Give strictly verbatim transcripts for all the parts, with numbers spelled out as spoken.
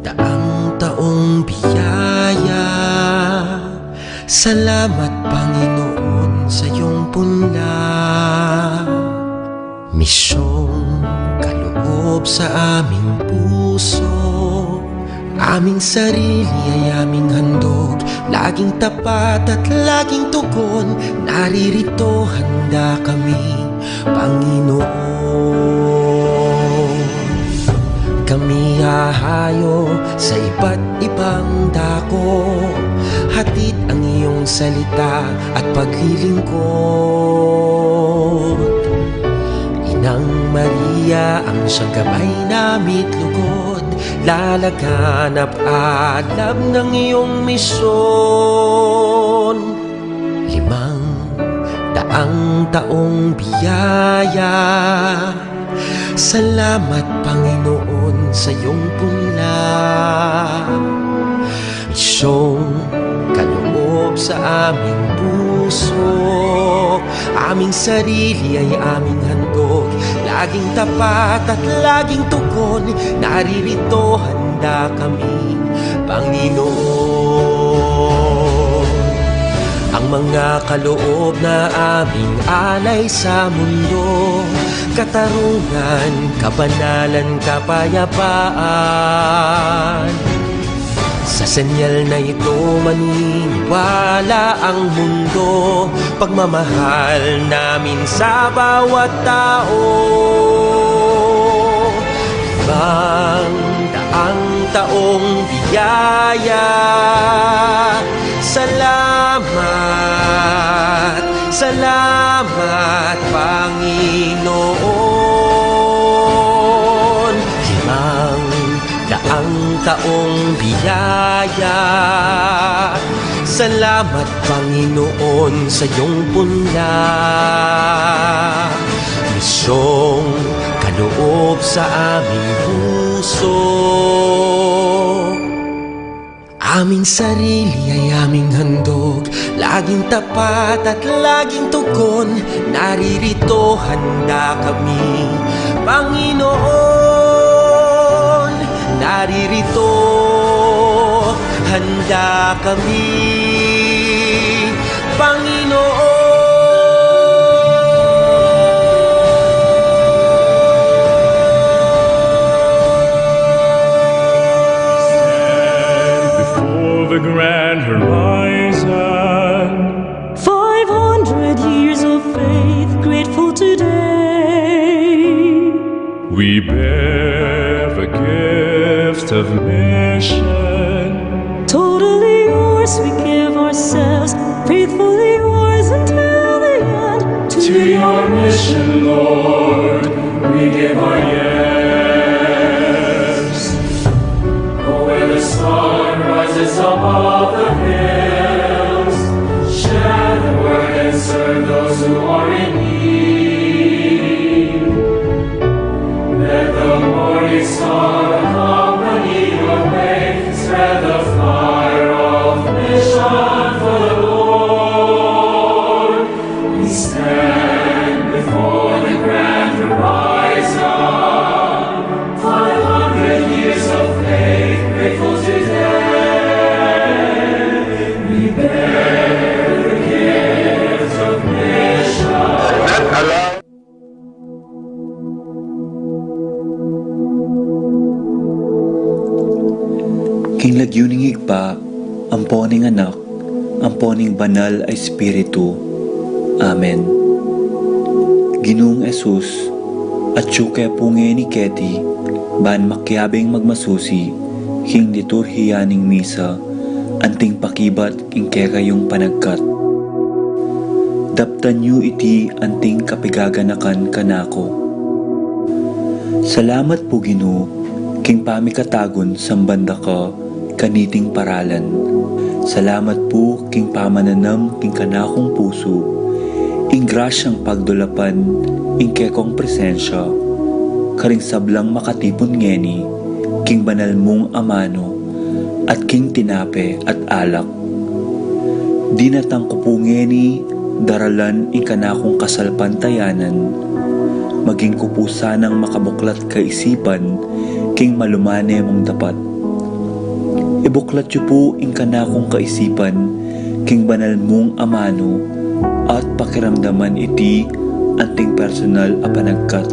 Daang taong biyaya, salamat, Panginoon, sa iyong punla. Misyong kaloob sa aming puso, aming sarili ay aming handog, laging tapat at laging tugon, naririto handa kami, Panginoon. Kami hahayo sa iba't ibang dako, hatid ang iyong salita at paglilingkod. Inang Maria ang siyang gabay namit lugod, lalaganap alam ng iyong misyon. Limang daang taong biyaya, salamat, Panginoon, sa iyong punla. Misyong kaloob sa aming puso, aming sarili ay aming handog, laging tapat at laging tugon, naririto handa kami, Panginoon. Ang mga kaloob na aming alay sa mundo, katarungan, kabanalan, kapayapaan. Sa senyal na ito maniniwala ang mundo, pagmamahal namin sa bawat tao. Limang daang taong biyaya, salamat, salamat, Panginoon. Limang daang taong biyaya, salamat, Panginoon, sa iyong punla. Misyong kaloob sa aming puso, aming sarili ay aming handog, laging tapat at laging tugon, naririto handa kami, Panginoon, naririto handa kami, Panginoon. Stand before the grand horizon. Five hundred years of faith, grateful today. We bear the gift of mission. Totally yours, we give ourselves, faithfully yours until the end. To your mission, Lord, we give our yes. Oh, where the sun rises above the hills, share the word and serve those who are in need. Let the morning star accompany your way, spread the fire of mission for the Lord. We stand before the grand horizon, five hundred years of faith, grateful today. We bear the gift of mission. King lagyu ning Ibpa, ampo ning Anak, ampo ning Banal a Espiritu. Amen. Ginung Jesus, atyu ke pu ngeni keti, ban makiabing magmasusi king liturhiya ning misa, anting pakibat ing kekayung panagkat. Daptan yu iti anting kapigaganakan kanaku. Salamat pu, Ginu, king pamikatagun samban da ka kaniting paralan. Salamat pu king pamananam king kanakung pusu ing grasyang pagdulapan ing kekong presensya karing sablang makatipun ngeni king banal mung amanu at king tinape at alak. Dinatang ku pu ngeni daralan ing kanakung kasalpantayanan. Maging ku pu sanang makabuklat kaisipan king malumane mung dapat. Ibuklat yu pu ing kanakung kaisipan king banal mung amanu at pakiramdaman iti anting personal a panagkat.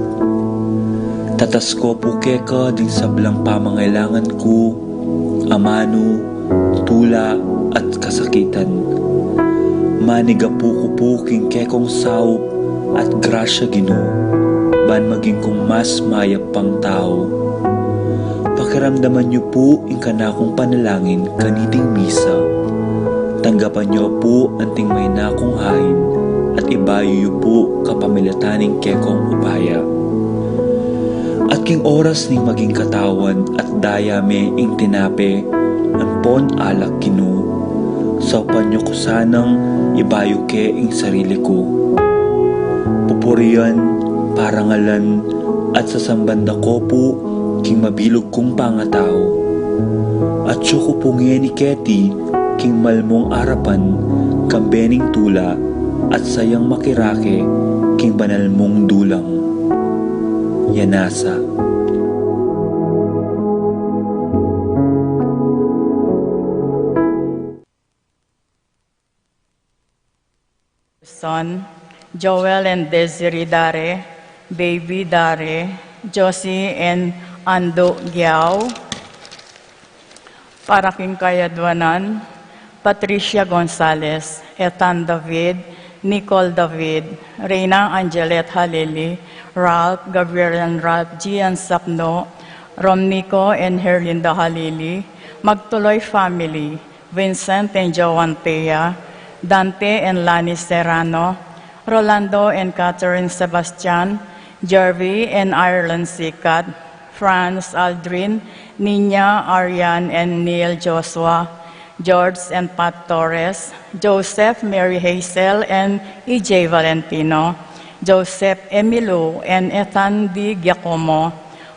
Tatas ko pu keka ding sablang pamangailangan ku, amanu, tula, at kasakitan. Manigapu ku pu king kekong saup at grasya, Ginu, ban maging kung mas mayap pang tau. Pakiramdaman yu pu ing kanakung panalangin kaniting misa. Tanggapan yu pu anting maina kung hain at ibayu yu pu kapamilatan ning kekong upaya. At king oras ning maging katawan at daya me ing tinape ampon alak, Ginu, saupan yu ku sanang ibayu ke ing sarili ku. Pupurian, parangalan, at sasamban da ko pu king mabilug kung pangatau. Atyu ku pu ngeni keti king malmung arapan kambe ning tula at sayang makirake king banal mung dulang. Yanasa. Son, Joel and Desiree Dare, Baby Dare, Josie and Ando Giao, para king kayadwanan, Patricia Gonzalez, Ethan David, Nicole David, Reina Angelet Halili, Ralph, Gabriel and Ralph G. Ansapno, Romnico and Herlinda Halili, Magtuloy family, Vincent and Joan Tea, Dante and Lani Serrano, Rolando and Catherine Sebastian, Jervy and Ireland Sikat, Franz Aldrin, Nina, Arian and Neil Joshua, George and Pat Torres, Joseph, Mary Hazel and E J Valentino, Joseph, Emilu and Ethan D. Giacomo,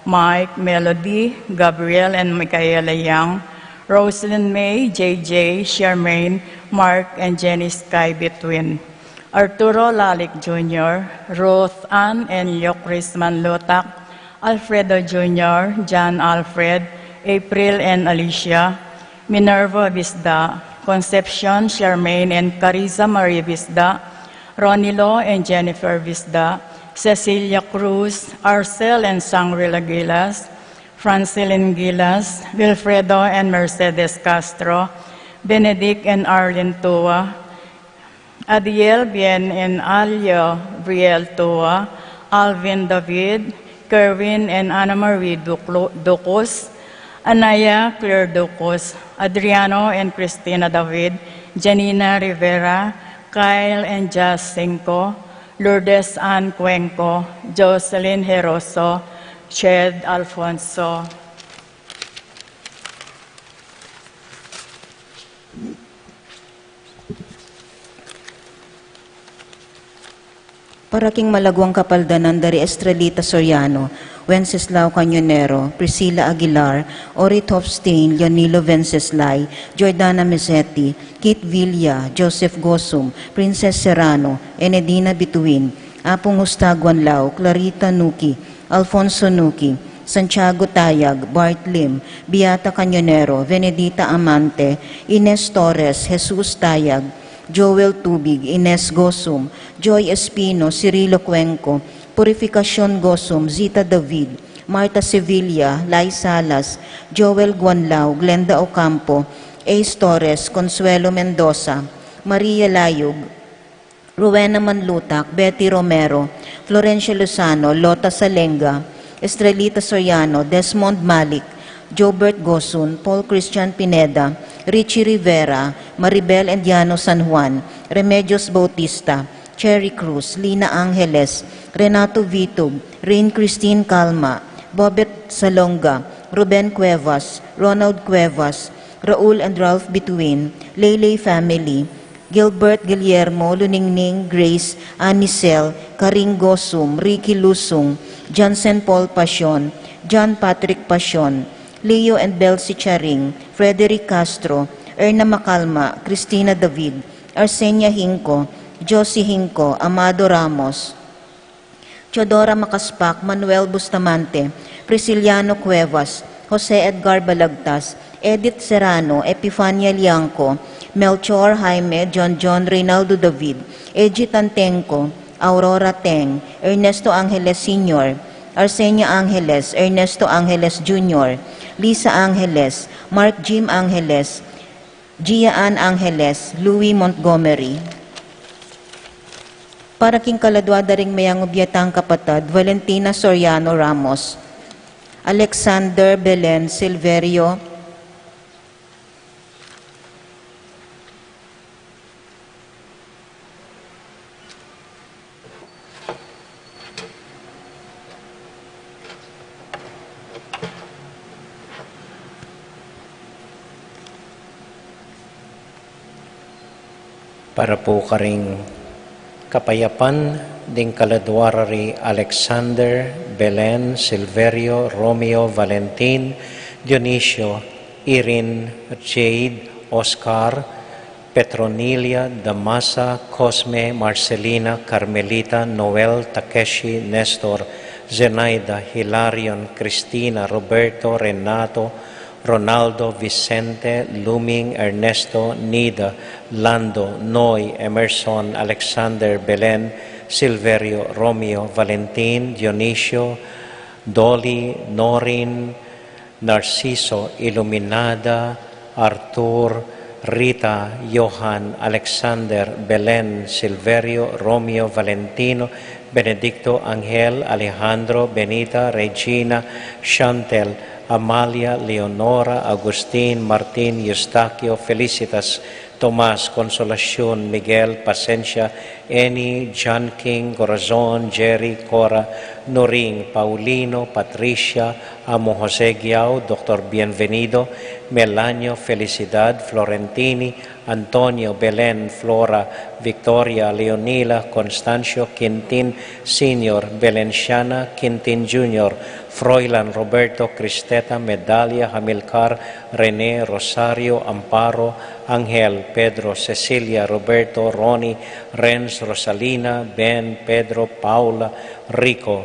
Mike, Melody, Gabriel and Michaela Young, Roslyn May, J J, Charmaine, Mark and Jenny Sky Between, Arturo Lalic Junior, Ruth Ann and Yokris Manlutak, Alfredo Junior, John Alfred, April and Alicia, Minerva Visda, Concepcion, Charmaine and Carissa Marie Visda, Ronilo and Jennifer Visda, Cecilia Cruz, Arcel and Sangrila Gilas, Francilin Gilas, Wilfredo and Mercedes Castro, Benedict and Arlene Tua, Adiel Bien and Alia Briel Tua, Alvin David, Kerwin and Anna Marie Duclo-, Ducos, Anaya Claire Ducos, Adriano and Christina David, Janina Rivera, Kyle and Jazz Cinco, Lourdes Ann Cuenco, Jocelyn Heroso, Ched Alfonso. Para king malaguang kapaldanan da ri Estrelita Soriano, Wenceslao Cañonero, Priscilla Aguilar, Ori Topstein, Leonilo Venceslay, Jordana Mesetti, Kit Villa, Joseph Gosum, Princess Serrano, Enedina Bituin, Apung Justa Guanlao, Clarita Nuki, Alfonso Nuki, Santiago Tayag, Bart Lim, Beata Cañonero, Venedita Amante, Ines Torres, Jesus Tayag, Joel Tubig, Ines Gosum, Joy Espino, Cirilo Cuenco, Purificacion Gosum, Zita David, Marta Sevilla, Lai Salas, Joel Guanlao, Glenda Ocampo, Ace Torres, Consuelo Mendoza, Maria Layug, Rowena Manlutak, Betty Romero, Florencia Lozano, Lota Salenga, Estrelita Soriano, Desmond Malik, Jobert Gosun, Paul Christian Pineda, Richie Rivera, Maribel and Yano San Juan, Remedios Bautista, Cherry Cruz, Lina Angeles, Renato Vitug, Rain Christine Calma, Bobet Salonga, Ruben Cuevas, Ronald Cuevas, Raul and Ralph Bituin, Leyley family, Gilbert Guillermo, Luningning, Grace, Anicel, Karing Gosum, Ricky Lusung, Johnson Paul Pasion, John Patrick Pasion, Leo and Belsi Charing, Frederick Castro, Erna Macalma, Christina David, Arsenia Hinco, Josie Hinco, Amado Ramos, Teodora Macaspac, Manuel Bustamante, Prisciliano Cuevas, Jose Edgar Balagtas, Edith Serrano, Epifania Liangco, Melchor Jaime, John John Reynaldo David, Eji Tantenco, Aurora Teng, Ernesto Angeles Senior, Arsenia Angeles, Ernesto Angeles Junior, Lisa Angeles, Mark Jim Angeles, Gia Ann Angeles, Louis Montgomery. Para king kaladua da ring mayang ubyatang kapatad, Valentina Soriano Ramos, Alexander Belen Silverio, Para pu karing kapayapan ding kaladua ra ri Alexander, Belen, Silverio, Romeo, Valentin, Dionisio, Irene, Jade, Oscar, Petronilia, Damasa, Cosme, Marcelina, Carmelita, Noel, Takeshi, Nestor, Zenaida, Hilarion, Cristina, Roberto, Renato, Ronaldo, Vicente, Luming, Ernesto, Nida, Lando, Noy, Emerson, Alexander, Belen, Silverio, Romeo, Valentin, Dionisio, Dolly, Norin, Narciso, Iluminada, Artur, Rita, Johan, Alexander, Belen, Silverio, Romeo, Valentino, Benedicto, Angel, Alejandro, Benita, Regina, Chantel, Amalia, Leonora, Agustin, Martin, Eustaquio, Felicitas, Tomas, Consolacion, Miguel, Pasensia, Eni, John King, Corazon, Jerry, Cora, Noring, Paulino, Patricia, Amo Jose Guiao, Doktor Bienvenido, Melanio, Felicidad, Florentini, Antonio, Belen, Flora, Victoria, Leonila, Constancio, Quintin Senior, Belenciana, Quintin Junior, Froilan, Roberto, Cristeta, Medalia, Hamilcar, Rene, Rosario, Amparo, Angel, Pedro, Cecilia, Roberto, Roni, Renz, Rosalina, Ben, Pedro, Paula, Rico,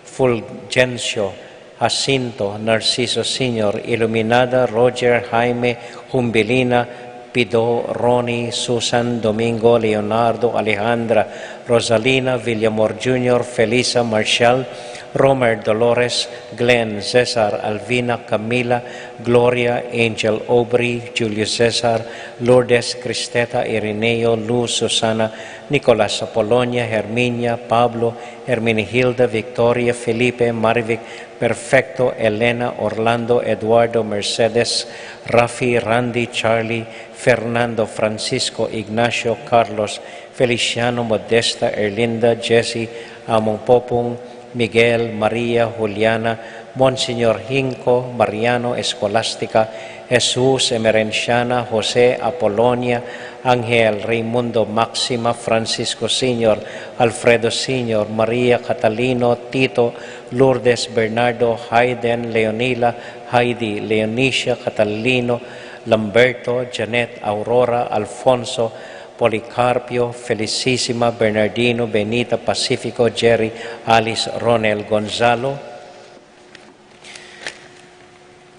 Fulgencio, Jacinto, Narciso Senior, Iluminada, Roger, Jaime, Humbilina, Pido, Roni, Susan, Domingo, Leonardo, Alejandra, Rosalina, Villamor Junior, Felisa, Marshall, Romer, Dolores, Glenn, Cesar, Alvina, Camila, Gloria, Angel, Aubrey, Julio Cesar, Lourdes, Cristeta, Irineo, Luz, Susana, Nicolas, Apolonia, Herminia, Pablo, Herminihilda, Victoria, Felipe, Marivic, Perfecto, Elena, Orlando, Eduardo, Mercedes, Rafi, Randy, Charlie, Fernando, Francisco, Ignacio, Carlos, Feliciano, Modesta, Erlinda, Jesse, Among Popung, Miguel, Maria, Juliana, Monsignor Hinco, Mariano, Escolastica, Jesus, Emerenciana, Jose, Apolonia, Angel, Raimundo, Maxima, Francisco Senior, Alfredo Senior, Maria, Catalino, Tito, Lourdes, Bernardo, Hayden, Leonila, Heidi, Leonicia, Catalino, Lamberto, Janet, Aurora, Alfonso, Policarpio, Felicissima, Bernardino, Benita, Pacifico, Jerry, Alice, Ronel, Gonzalo,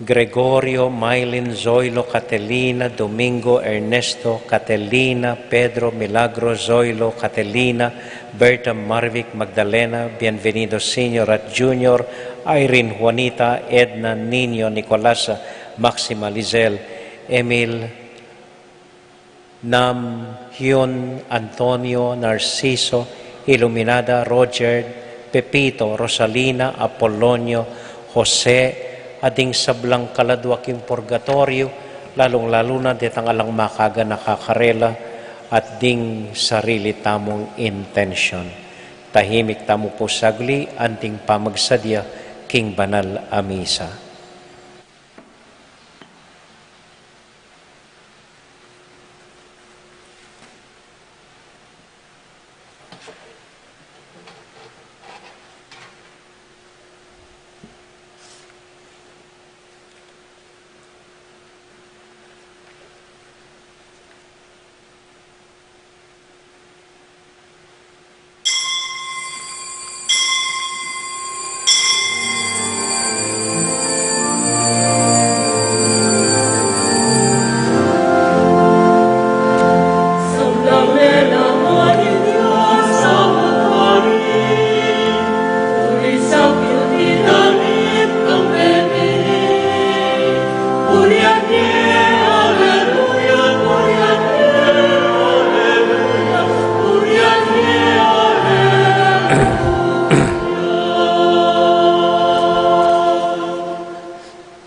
Gregorio, Mylin, Zoilo, Catelina, Domingo, Ernesto, Catelina, Pedro, Milagro, Zoilo, Catelina, Berta, Marvic, Magdalena, Bienvenido Senior at Junior, Irene, Juanita, Edna, Nino, Nicolasa, Maxima, Lizelle, Emil, Nam, Hyun, Antonio, Narciso, Iluminada, Roger, Pepito, Rosalina, Apolonio, Jose, at ding sablang kaladua king purgatorio, lalung-lalu na detang alang makaganaka karela, at ding sarili tamung intensyon. Tahimik tamu pu sagli, anting pamagsadya king banal a misa.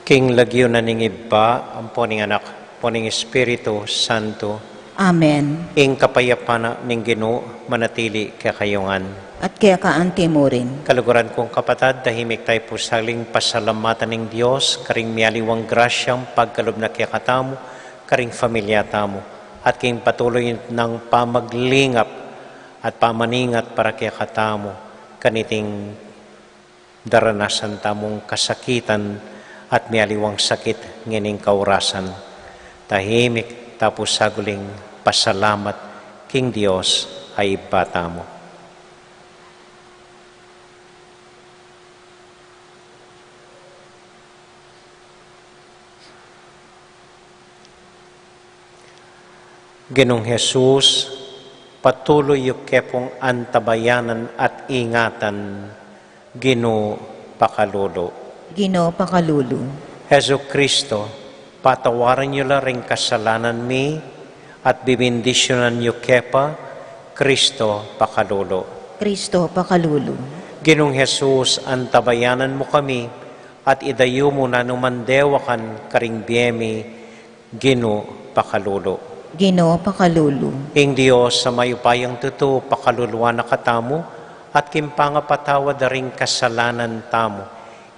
King lagyu na ning Ibpa, ampo ning Anak, ampo ning Espiritu Santo. Amen. Ing kapayapan na ning Ginu manatili kekayu ngan. At keka anti mu rin. Kaluguran kung kapatad, tahimik tayu pu saglit pasalamatan ing Dios karing mialiwang grasyang pagkalub na kekatamu, karing familia tamu, at king patuloy nang pamaglingap at pamaningat para kekatamu kaniting daranasan tamung kasakitan at mialiwang sakit ngening kaurasan. Tahimik ta pu saguling pasalamat king Dios a Ibpa tamu. Ginung Jesus, patuloy yu ke pung antabayanan at ingatan. Ginu, pakalulu. Ginu, pakalulu. Jesucristo, patawaran yu la ring kasalanan mi at bibendisyunan yu ke pa. Cristo, pakalulu. Cristo, pakalulu. Ginung Jesus, antabayanan mu kami at idayu mu nanu man dewakan karing bie mi. Ginu, pakalulu. Ginu, pakalulu. Ing Dios a mayupayang tutu pakaluluan na katamu at king pangapatawad da ring kasalanan tamu,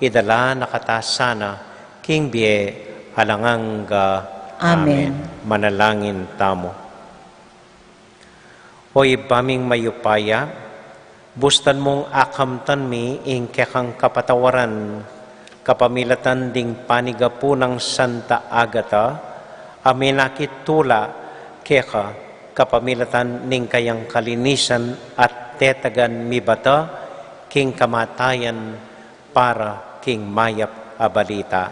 idala na kata sana king bie alang angga. Amen. Amen. Manalangin tamu. O Ibpa ming mayupaya, bustan mung akamtan mi ing kekang kapatawaran kapamilatan ding panigapu nang Santa Agata a menakit tula keka kapamilatan ning kayang kalinisan at tetagan mibata king kamatayan para king mayap a balita.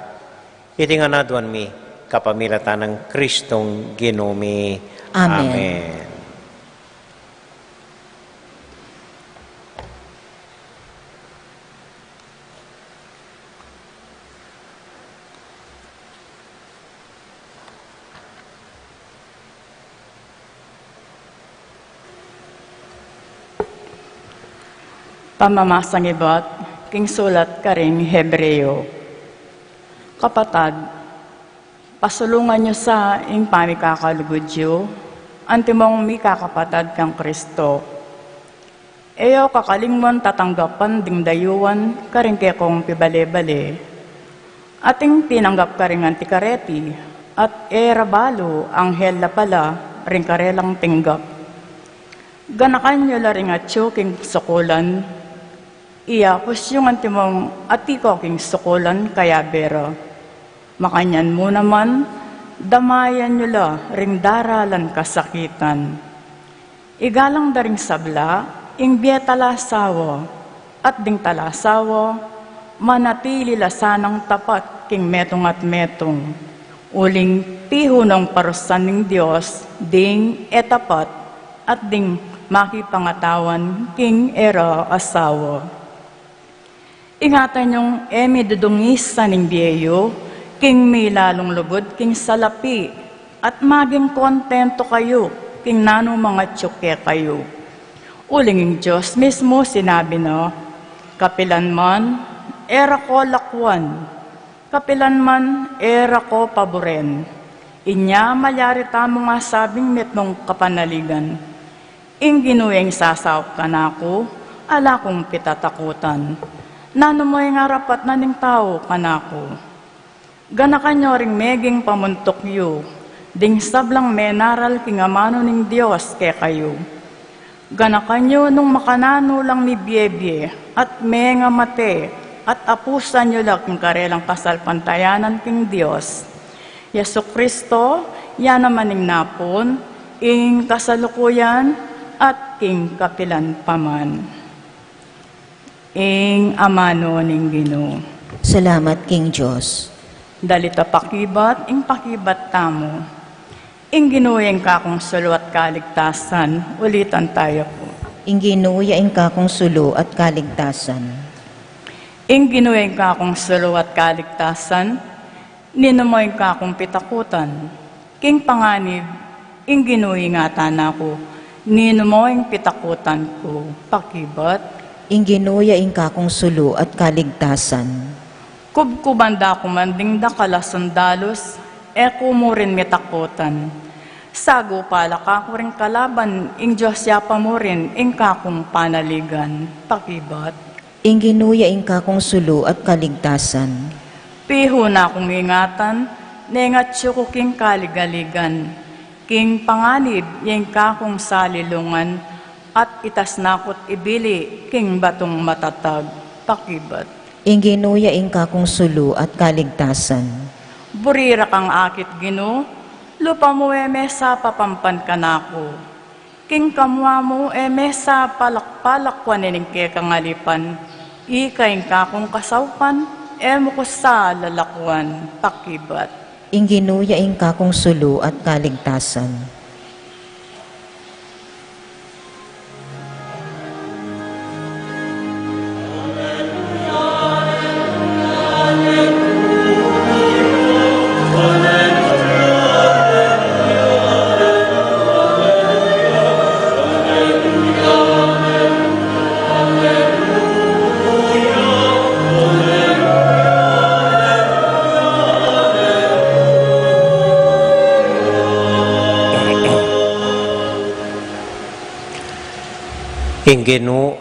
Iti ngan aduan mi kapamilatan nang Kristong Ginu mi. Amen. Amen. Pamamasang ibat king sulat karing Hebreo. Kapatad, pasulungan yu sa ing pamikakalugud yu, antimong mikakapatad kang Kristo. E yo kakalingwan tatanggapan ding dayuan karing kekong pibale-bale. Ating tinanggap karing anti kareti, at e ra balu anghel la pala ring karelang tinggap. Ganakan yu la ring atyu king sukulan, iyapus yung antimong ati ko king sukulan kayabe ra. Makanyan mu naman, damayan yu la ring daralan kasakitan. Igalang da ring sabla ing bie talasawa, at ding talasawa manatili la sanang tapat king metung at metung. Uling pihunong parusan ning Dios ding e tapat at ding makipangatawan king e ra asawa. Ingatan yung e mi dudungisan ing bie yu king milalung lugud king salapi, at maging kontento kayu king nanu mang atyu kekayu. Uling ing Dios mismu sinabi na, "Kapilan man e ra ko lakwan, kapilan man e ra ko paburen." Inya malyari tamung asabing mitmung kapanaligan, "Ing Ginu ing sasaup kanaku, ala kung pitatakutan. Nanu mo ing arapat na ning tau kanaku?" Ganakan yu ring meging pamuntuk yu ding sablang menaral king amanu ning Dios kekayu. Ganakan yu nung makananu lang mibie-bie at mengamate, at apusan yu la king karelang kasalpantayanan king Dios. Jesucristo, ya naman ing napun, ing kasalukuyan, at king kapilan pa man. Ing amanu ning Ginu. Salamat king Dios. Dali ta pakibat ing pakibat tamu. Ing Ginu ya ing kakung sulu at kaligtasan. Ulitan taya pu. Ing Ginu ya ing kakung sulu at kaligtasan. Ing Ginu ya ing kakung sulu at kaligtasan. Ninu mo ing kakung pitakutan? King panganib, ing Ginu ingatan na ku. Ninu mo ing pitakutan ku? Pakibat. Ing Ginu ya ing kakung sulu at kaligtasan. Kubkuban da ku man ding dakal a sundalus, e ku mu rin mitakutan. Sagupa la kaku ring kalaban, ing Dios ya pa mu rin ing kakung panaligan. Pakibat. Ing Ginu ya ing kakung sulu at kaligtasan. Pihu na kung ingatan, neng atyu ku king kaligaligan. King panganib ya ing kakung salilungan, at itas na ku't ibili king batung matatag. Pakibat. Ing Ginu ya ing kakung sulu at kaligtasan. Buri ra kang akit, Ginu, lupa mu e mesa papampan kanaku. King kamua mu e mesa palakpalakwan ining kekang alipan. Ika ing kakung kasaupan, e mu ku sa lalakuan. Pakibat. Ing Ginu ya ing kakung sulu at kaligtasan. Ing Ginu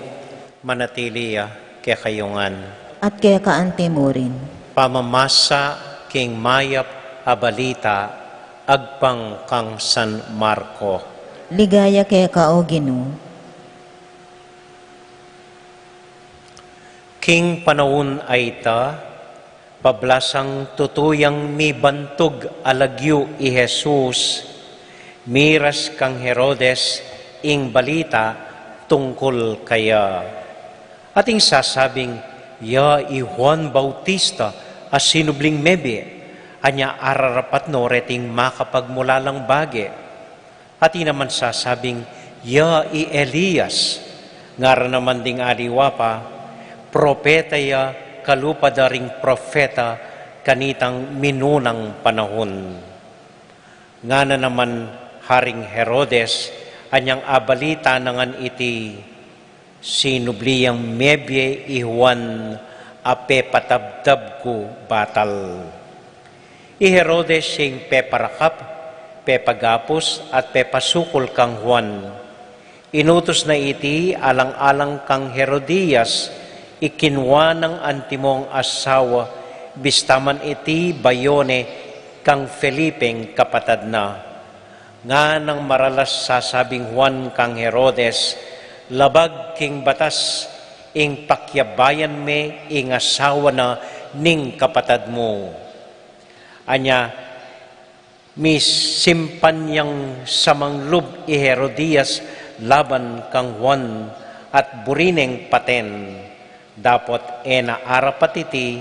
manatili ya kekayu ngan. At keka anti mu rin. Pamamasa king mayap a balita agpang kang San Marco. Ligaya keka, o Ginu. King panaun a ita, pablasang tutu yang mibantug a lagyu i Jesus, miras kang Herodes ing balita tungkul kaya. At ing sasabing, "Ya i Juan Bautista a sinubling mebie, anya ararapat no reting makapagmulalang bage." At ing naman sasabing, "Ya i Elias." Ngara naman ding aliwa pa, "Propeta ya, kalupa da ring propeta kanitang minunang panahun." Ngana naman Haring Herodes, anyang abalita na ngan iti, "Sinubli yang mebie i Juan a pepatabtab ku batal." I Herodes ing peparakap, pepagapus, at pepasukul kang Juan. Inutus na iti alang-alang kang Herodias, i kinua nang antimong asawa, bista man iti bayu ne kang Felipeng kapatad na. Nganang maralas sasabing Juan kang Herodes, "Labag king batas ing pakiabayan me ing asawa na ning kapatad mu." Anya, misimpan yang samanglub i Herodias laban kang Juan at buri neng paten, dapot e na arapat iti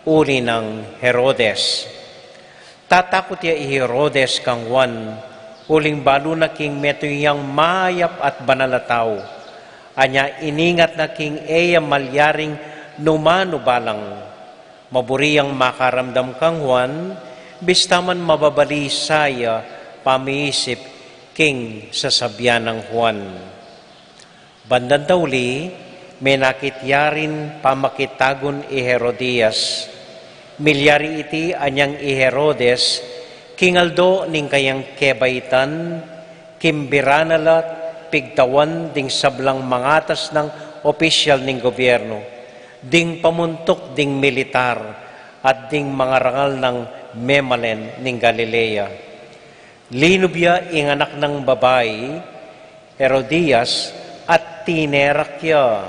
uli nang Herodes. Tatakut ya i Herodes kang Juan, uling balu na king metung yang mayap at banal a tau. Anya iningat na king e ya malyaring numanu balang. Maburi yang makaramdam kang Juan, bista man mababalisa ya pamiisip king sasabian nang Juan. Bandang tauli, menakit ya rin pamakitagun i Herodias. Milyari iti anyang i Herodes, king aldo ning kayang kebaitan, kimbira na la't pigtawan ding sablang mangatas nang opisyal ning gobyerno, ding pamuntuk ding militar, at ding mangarangal nang memalen ning Galilea. Linub ya ing anak nang babai, Herodias, at tinerak ya.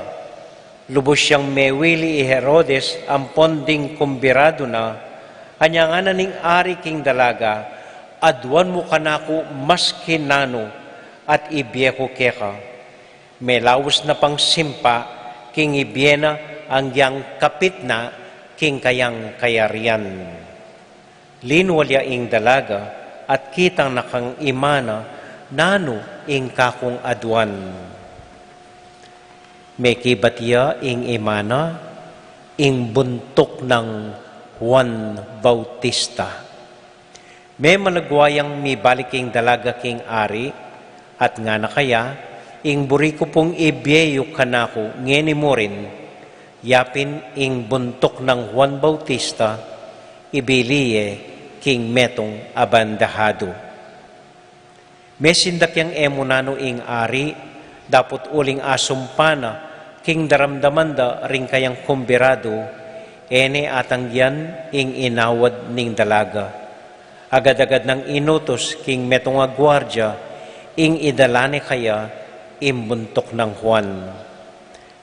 Lubus yang mewili i Herodes ampon ding kumbiradu na, anya ngana ning ari king dalaga, "Aduan mu kanaku maski nanu at ibie ku keka." Melaus na pang simpa king ibie na anggyang kapit na king kayang kayarian. Linwal ya ing dalaga at kitang na kang ima na nanu ing kakung aduan. Mekibat ya ing ima na, ing buntuk nang Juan Bautista. Memalagwa yang mibalik ing dalaga king ari, at ngana kaya, "Ing buri ku pung ibie yu kanaku ngeni mu rin." Yapin ing buntuk nang Juan Bautista, ibili ye king metung a bandahadu. Mesindak yang e mu nanu ing ari, dapot uling asumpa na king daramdaman da ring kayang kumbiradu, e ne atanggian ing inawad ning dalaga. Agad-agad nang inutus king metung a guardia ing idala ne kaya ing buntuk nang Juan.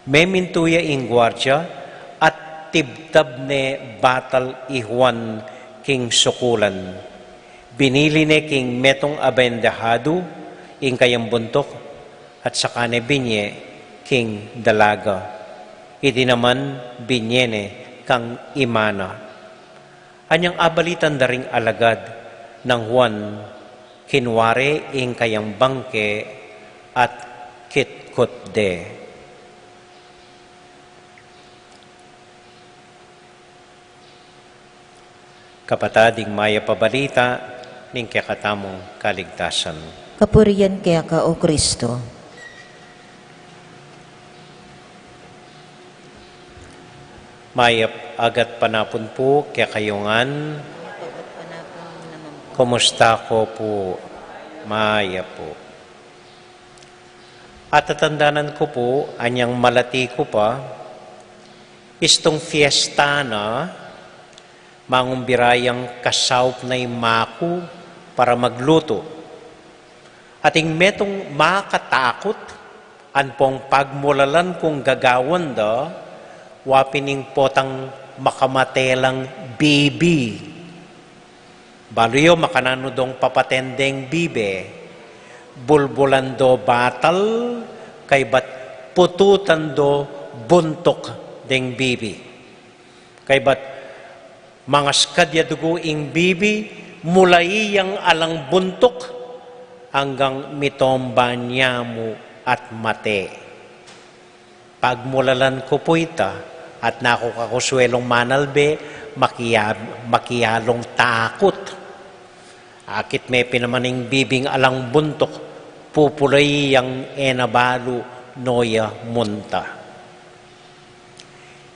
Memintu ya ing guardia at tibtab ne batal i Juan king sukulan. Binili ne king metung a bandahadu ing kayang buntuk at saka ne binye king dalaga. Iti naman binye ne kang ima na. Anyang abalitan da ring alagad nang Juan, kinua re ing kayang bangke at kitkut de. Kapatad, ing mayap a balita ning kekatamung kaligtasan. Kapurian keka, O Kristo. Mayap a gatpanapun pu kekayu ngan. Kumusta ko pu? Mayap pu. Atatandanan ku pu, anyang malati ku pa, istung fiesta na, mangumbira yang kasaup na ing maku para maglutu. At ing metung makatakut, ampong pagmulalan kung gagawan da, wa pin ing potang makamate lang bibi. Balu yu makananu dong papaten deng bibi, bulbulan do batal, kaybat pututan do buntuk deng bibi. Kaybat mangaskad ya dugu ing bibi, mulai yang alang buntuk, anggang mitomba ne mu at mate. Pagmulalan ku pu ita, at naku kakuswelung manalbe, makiya-, makiyalung takut. Akit me pin naman ing bibing alang buntuk, pupulai yang e na balu no ya munta.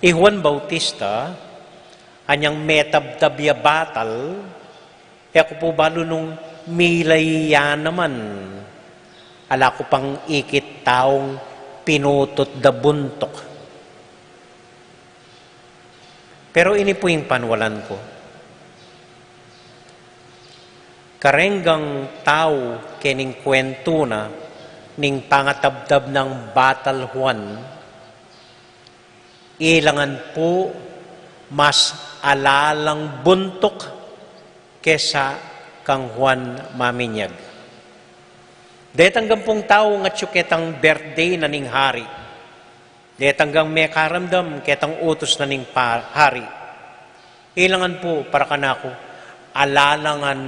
I Juan Bautista, anyang metabtab ya batal, e ku pu balu nung milai ya naman. Ala ku pang ikit taung pinutut da buntuk. Pero ini pu ing panwalan ku. Karenggang tau kening kwentu na ning pangatabtab nang batal Juan, ilangan pu mas ala lang buntuk kesa kang Juan Maminyag. Detanggan pung tau ngatsu ketang birthday na ning hari. Detanggang mekaramdam ketang utus na ning pa-, hari. Ilangan pu para kanaku, ala la ngan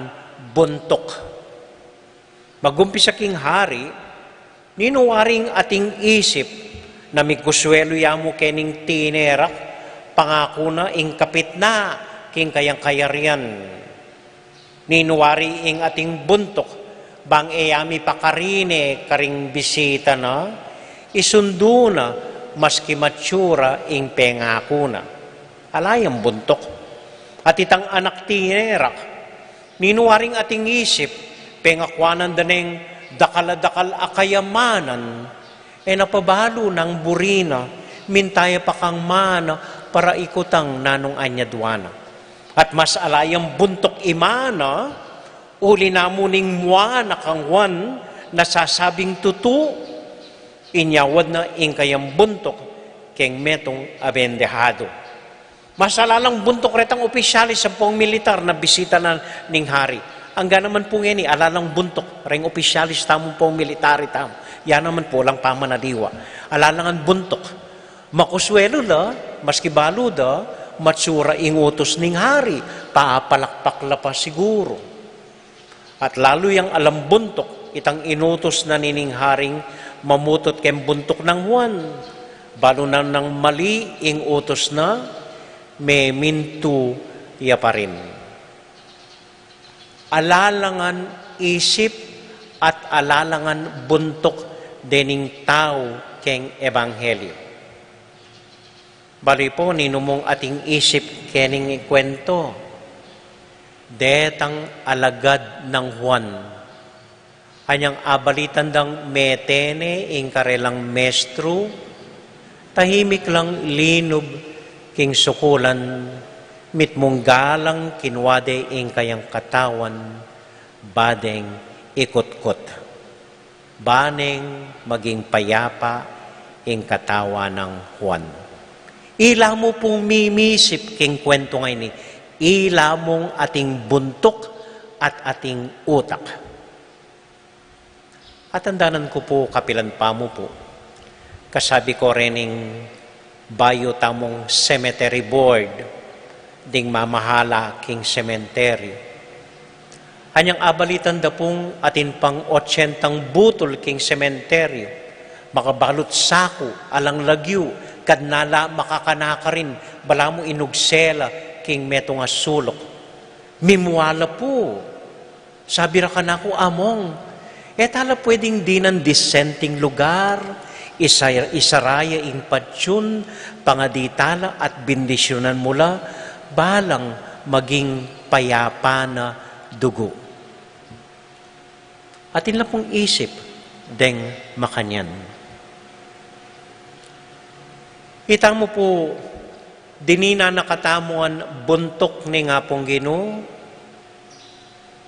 buntuk. Magumpisa king hari, ninu waring ating isip na mikuswelu ya mu kening tinerak, pangaku na ing kapit na king kayang kayarian. Ninu wari ing ating buntuk, bang e ya mipakarine karing bisita na, isundu na maski matsura ing pengaku na. Ala yang buntuk. At itang anak tinerak, ninu waring ating isip, pengakuanan da neng dakal a dakal a kayamanan, e na pa balu nang buri na, minta ya pa kang mana para ikutang nanung anyadwa na. At mas ala yang buntuk i mana, uli na mu ning mua na kang Juan na sasabing tutu, inyawad na ing kayang buntuk keng metung a bendehado. Mas ala lang buntuk retang opisyalis ampong militar na bisita na ning hari. Angga naman pu ngeni, ala lang buntuk reng opisyalis tamu ampong militari tamu. Ya naman pu lang pamanaliwa. Ala la ngan buntuk. Makuswelu la, maski balu da, matsura ing utus ning hari, papalakpak la pa siguru. At lalu yang alang buntuk, itang inutus na nining haring mamutut keng buntuk nang Juan. Balu na nang mali ing utus na, memintu ya pa rin. Ala la ngan isip at ala la ngan buntuk dening tau keng ebanghelyo. Bali pu, ninu mung ating isip kening ikuwentu, detang alagad nang Juan. Anyang abalitan dang mete ne ing karelang mestru, tahimik lang linub king sukulan, mitmung galang kinua de ing kayang katawan, ba deng ikutkut. Ba neng maging payapa ing katawan nang Juan. Ila mu pung mimisip king kuwentu ngeni, ila mung ating buntuk at ating utak. Atandanan ku pu kapilan pa mu pu. Kasabi ko rening bayu tamung cemetery board, ding mamahala king sementeryu. Anyang abalitan da pung atin pang otsentang butul king sementeryu, makabalut saku, alang lagyu, kad na la makakanaka rin, balamu inugse la king metung a suluk. Mimua la pu. Sabi ra kanaku, Among, e ta la pwedeng dinan disenteng lugar, isa-, isara ya ing patsyun, pangadi ta la at bendisyunan mu la, balang maging payapa na dugu. Atin la pung isip deng makanyan. Ita mu pu, dininan na katamu ngan buntuk ning Apung Ginu,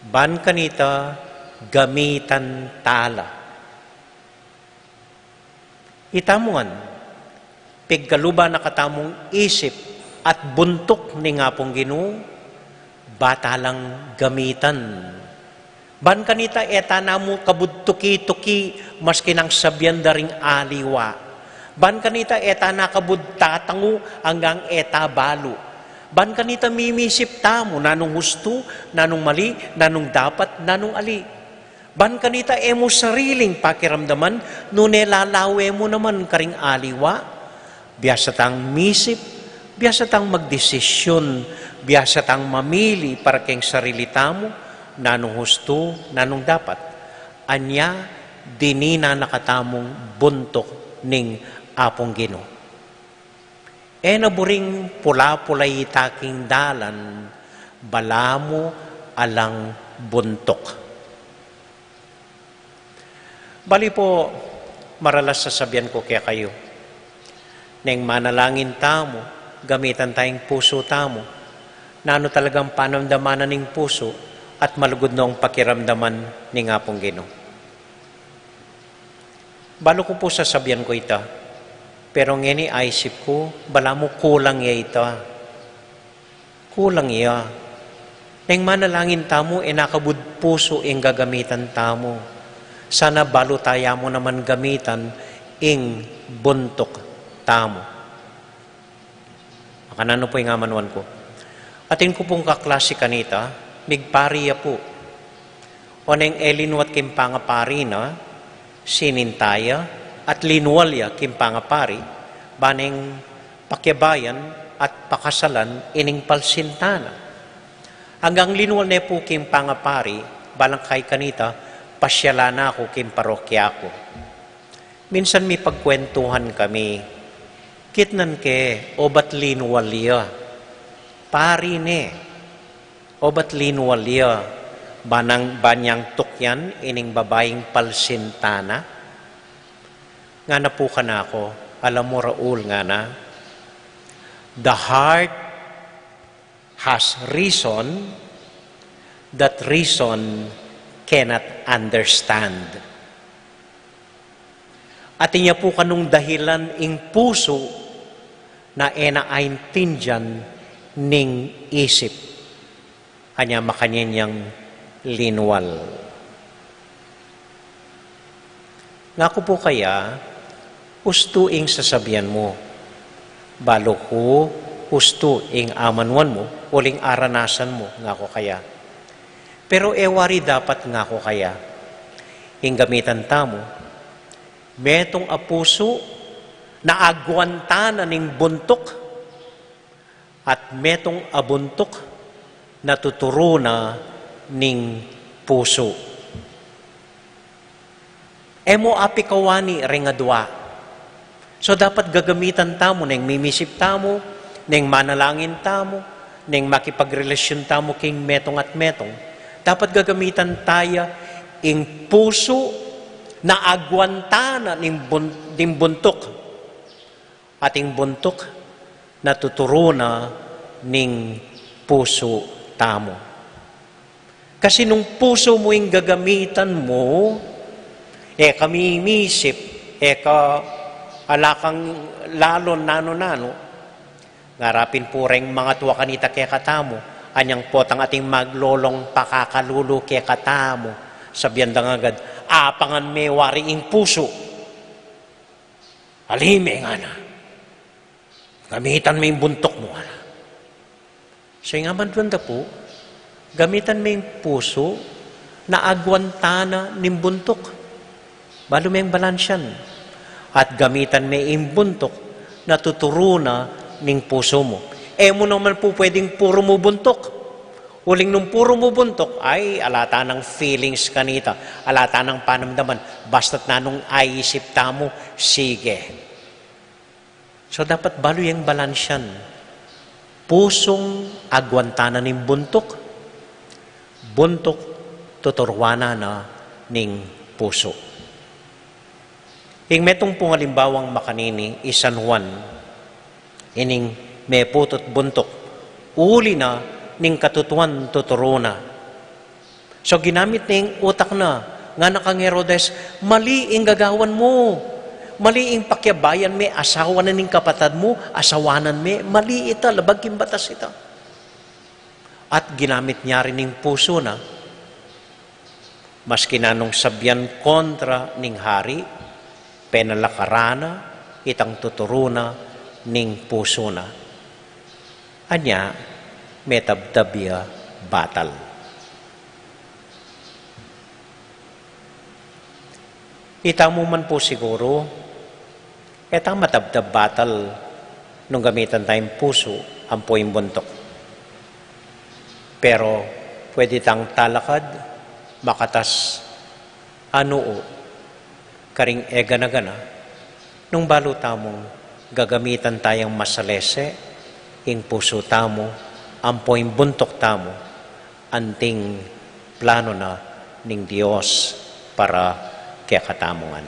ban kanita gamitan ta la. Ita mu ngan, pigkaluban na katamung isip at buntuk ning Apung Ginu, ba ta lang gamitan. Ban kanita e ta na mu kabud tuki-tuki, maski nang sabian da ring aliwa. Ban kanita e ta na kabud tatangu anggang e ta balu. Ban kanita mimisip tamu, nanung hustu, nanung mali, nanung dapat, nanung ali. Ban kanita e mu sariling pakiramdaman, nune lalawe mu naman karing aliwa. Biasa tang misip, biasa tang magdesisyun, biasa tang mamili para keng sarili tamu, nanung hustu, nanung dapat. Anya, dininan na katamung buntuk ning Apung Ginu. E na buring pula-pula ita king dalan, balamu alang buntuk. Bali pu, maralas sasabian ku kekayu, neng manalangin tamu, gamitan ta ing pusu tamu. Nanu talagang panamdaman na ning pusu at malugud nong pakiramdaman ning Apung Ginu. Balu ku pu sasabian ku ita, pero ngeni aisip ku, balamu kulang ya ita. Kulang ya. Neng manalangin tamu, e na kabud pusu ing gagamitan tamu. Sana balu ta ya mu naman gamitan ing buntuk tamu. Makananu pu ing amanuan ku. Atin ku pung kaklasi kanita, migpari ya pu. Oneng e linuat king pangapari na, sininta ya, at linual ya king pangapari, ba neng pakiabayan at pakasalan ining palsinta na. Anggang linual ne pu king pangapari, balang kay kanita, pasyalan na ku king parokya ku. Minsan mipagkwentuhan kami, kitnan ke, obat linual ya. Pari ne, obat linual ya, ba nang, ba nyang tukyan ining babaing palsinta na? Ngana pu kanaku, alam mo, Raul, ngana, the heart has reason that reason cannot understand. Atin ya pu kanung dahilan ing pusu na e na aintindian ning isip. Anya makanyan yang linual. Ngaku pu kaya, ustu ing sasabian mu, balu ku, ustu ing amanuan mu, uling aranasan mu, ngaku kaya. Pero e wari dapat, ngaku kaya, ing gamitan tamu, metung a pusu na agwanta na ning buntuk, at metung a buntuk na tuturu na ning pusu. E mu apikawani ring adua. So, dapat gagamitan tamu, neng mimisip tamu, neng manalangin tamu, neng makipagrelasyon tamu king metung at metung, dapat gagamitan taya ing pusu na agwanta na ning bun-, ning buntuk, at ing buntuk na tuturu na ning pusu tamu. Kasi nung pusu mu ing gagamitan mu, e ka mimisip, e ka ala kang lalon nanu-nanu, ngara pin pu reng mangatua kanita kekatamu, anyang potang ating maglolong pakakalulu kekatamu, sabian da ngagad, apangan me wari ing pusu. Ali me, ngana. Gamitan me ing buntuk mu, ala. So, ing amanduan da pu, gamitan me ing pusu na agwanta na ning buntuk. Balu meng balansian. At gamitan me ing buntuk na tuturu na ning pusu mu. E mu naman pu pwedeng puru mu buntuk. Uling nung puru mu buntuk, ay, ala ta nang feelings kanita, ala ta nang panamdaman, basta't nanung aisip tamu, sige. So, dapat balu yang balansian. Pusung agwanta na ning buntuk, buntuk tuturuan na na ning pusu. Ing metung pung alimbawang makanini, i San Juan, ining meputut buntuk, uli na ning katutuan tuturu na. So, ginamit ne ing utak na, ngana kang Herodes, mali ing gagawan mu. Mali ing pakiabayan me, asawa na ning kapatad mu, asawanan me, mali ita, labag king batas ita. At ginamit ne rin ing pusu na, maski nanung sabian kontra ning hari, penalakaran na itang tuturu na ning pusu na. Anya, metabtab ya batal. Itamu man pu siguru, e ta matabtab batal nung gamitan taya ing pusu ampo ing buntuk. Pero pwede tang talakad makatas a nuu karing e gana-gana, nung balu tamung gagamitan tayang masalese ing pusu tamu ampo ing buntuk tamu, anting plano na ning Dios para kekatamu ngan.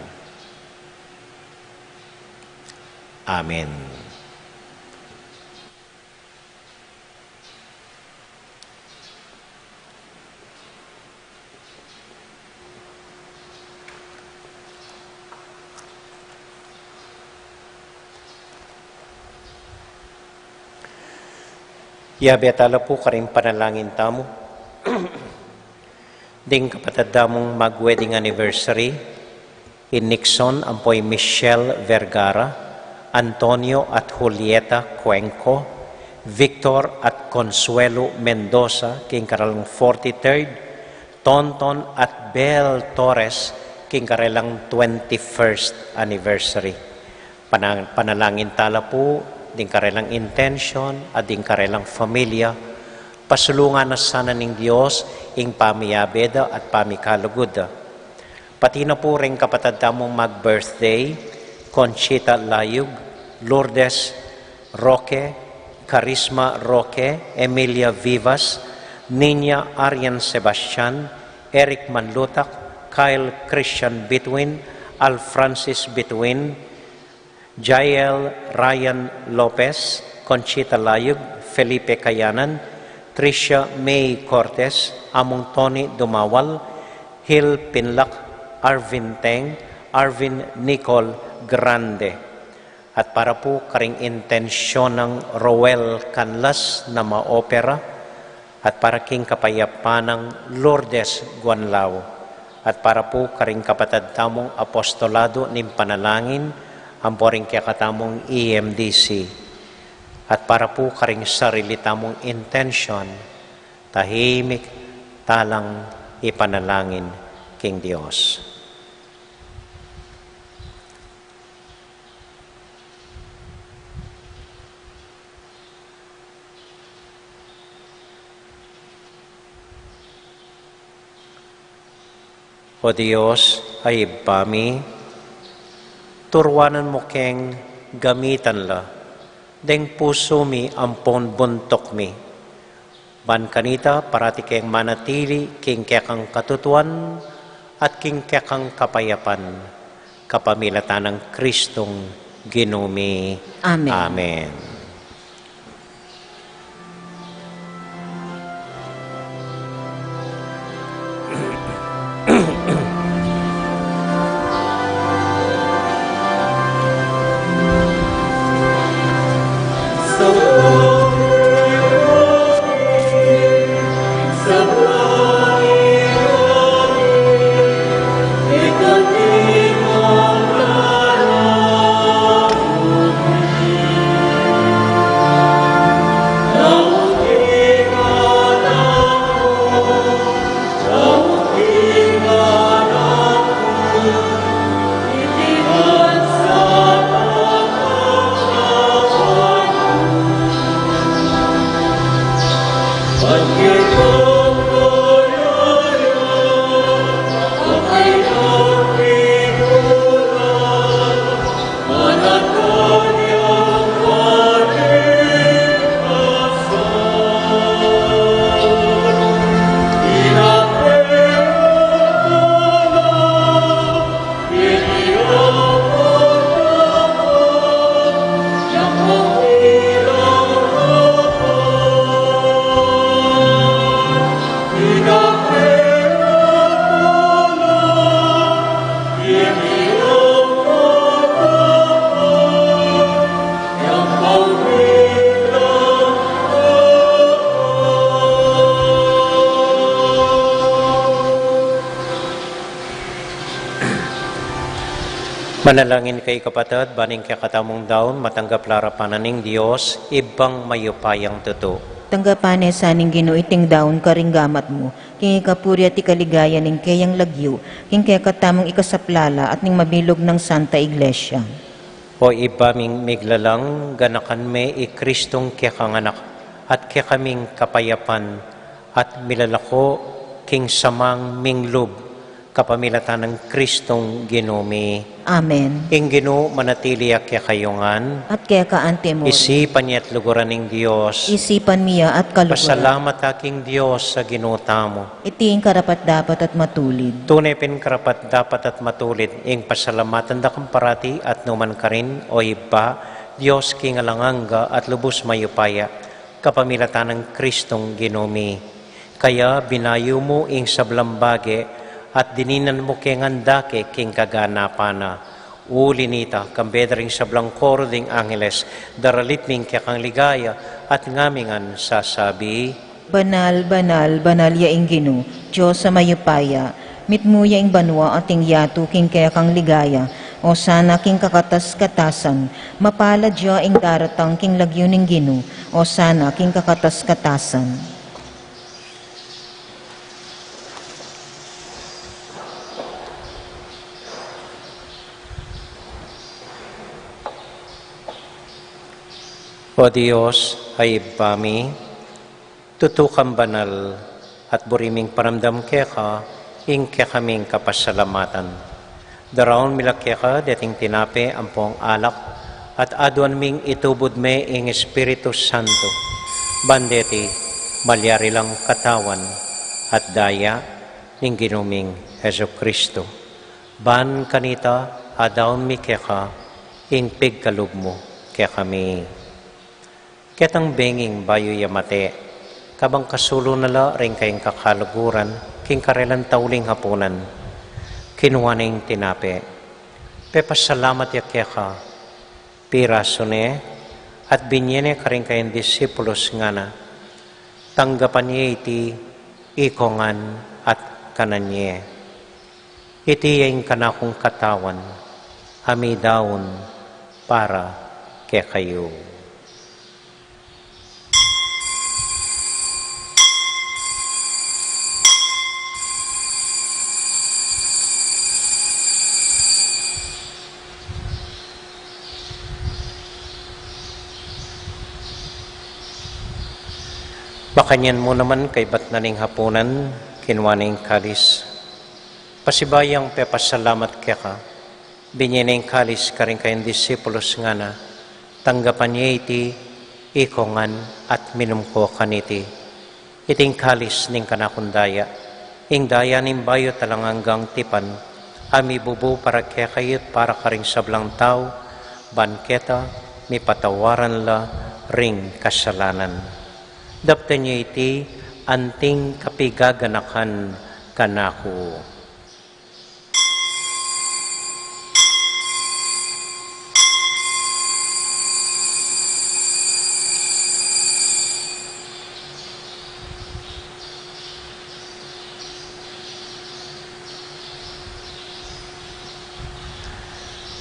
Amen. Yabe tala pu karing panalangin tamu. Ding kapatad tamung mag-wedding anniversary, i Nixon ampo i Michelle Vergara, Antonio at Julieta Cuenco, Victor at Consuelo Mendoza, king karelang forty-third, Tonton at Bel Torres, king karelang twenty-first anniversary. Pana-, panalangin tala pu, ding karelang intensyon, at ding karelang familia, pasulungan na sana ning Dios, ing pamiyabe da at pamikalugud da. Pati na pu ring kapatad tamung mag-birthday, Conchita Layug, Lourdes Roque, Carisma Roque, Emilia Vivas, Nina Arian Sebastian, Eric Manlutak, Kyle Christian Bituin, Al Francis Bituin, Jael Ryan Lopez, Conchita Layug, Felipe Kayanan, Tricia May Cortez, Among Tony Dumawal, Hil Pinlak, Arvin Teng, Arvin Nicole Grande. At para pu karing intensyon nang Roel Canlas na maopera, at para king kapayapan nang Lourdes Guanlao, at para pu karing kapatad tamung apostolado ning panalangin, ampo ring kekatamung E M D C, at para pu karing sarili tamung intensyon, tahimik talang ipanalangin king Dios. O Dios, a Ibpa mi, Turuanan mu keng gamitan la deng pusu mi ampon buntuk mi. Ban kanita parati keng manatili king kekang katutuan at king kekang kapayapan, kapamilatan nang Kristong Ginu mi. Amen. Amen. Manalangin kayu, kapatad, ban ing kekatamung daun matanggap la arapan na ning Dios, Ibpang mayupayang tutu. Tanggapan ne sa ning Ginu iting daun karing gamat mu, king ikapuri at ikaligaya ning keyang lagyu, king kekatamung ikasaplala at ning mabilug nang Santa Iglesia. O Ibpa ming miglalang, ganakan me i Kristong kekang Anak, at kekaming kapayapan, at milalako king samang minglub, kapamilatan nang Kristong Ginu mi. Amen. Ing Ginu manatili ya kekayu ngan. At keka antimu rin. Isipan ya at luguran ning Dios. Isipan mi ya at kaluguran. Pasalamat ta king Dios a Ginu tamu. Iti ing karapat-dapat at matulid. Tune pin karapat-dapat at matulid ing pasalamatan da kang parati at nukarin man, O Ibpa, Dios king alang angga at lubus mayupaya, kapamilatan nang Kristong Ginu mi. Kaya binayu mu ing sablang bage at dininan mu keng andake king kaganapan na. Uli nita, kambe da ring sablang koro ding angeles, daralit mi ing kekang ligaya at ngamingan sasabi: Banal, banal, banal ya ing Ginu, Dios a mayupaya. Mitmu ya ing banua at ing yatu king kekang ligaya. Osana king kakatas-katasan. Mapalad ya ing daratang king lagyu ning Ginu. Osana king kakatas-katasan. O Dios a Ibpa mi, tutu kang banal, at buri ming paramdam keka ing kekaming kapasalamatan. Daraun mi la keka deting tinape ampong alak, at aduan ming itubud me ing Espiritu Santo, ban deti malyari lang katawan at daya ning Ginu ming Jesucristo. Ban kanita adaun mi keka ing pigkalub mu kekami. Ketang benging bayu ya mate, kabang kasulu na la ring kayang kakaluguran king karelang tauling hapunan, kinua ne ing tinape, pepasalamat ya keka, pirasu ne, at binye ne karing kayang disipulus, ngana: Tanggapan ye iti ikongan at kanan ye. Iti ya ing kanakung katawan, a midaun para kekayu. Makanyan mu naman kaybat na ning hapunan, kinua ne ing kalis, pasibayu yang pepasalamat keka, Binye ne ing kalis karing kayang disipulus, ngana: Tanggapan ye iti, ikongan, at minum ko kaniti. Iti ing kalis ning kanakung daya, ing daya ning bayu at alang anggang tipan, a mibubu para kekayu at para karing sablang tau, ban keta mipatawaran la ring kasalanan. Daptan ye iti anting kapigaganakan kanaku.